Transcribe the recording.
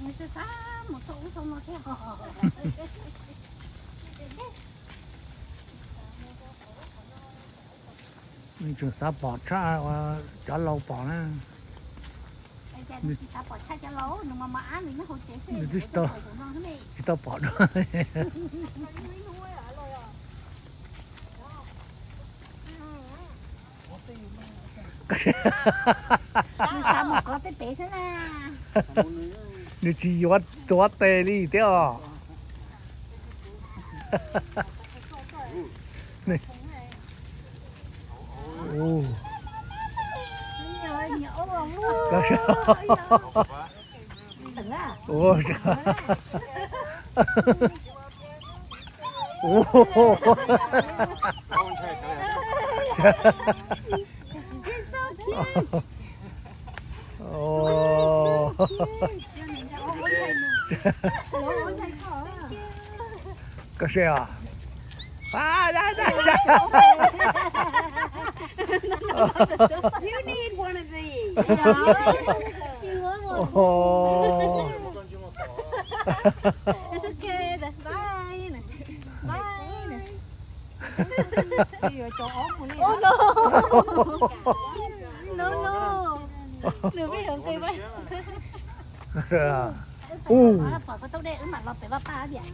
Nws xav xav mus txog ub txog no thiab. Nws tseem xav pom tshaj cov laus pom na. Nws tsis xav pom tshaj cov laus, nws mas mos ab nws nyob hauv tsev xwb, nws twb tsis tau, tsis tau pom dua. Nws xav mus kov tej pem xwb na. Nws tsis yuav tuav tes li thiab os. Ua, koj seb os. You need one of these. It's okay, that's fine. Fine. Oh, no. No, no. Nws pom koj tau dej wb mam los pem vaj paj tiag.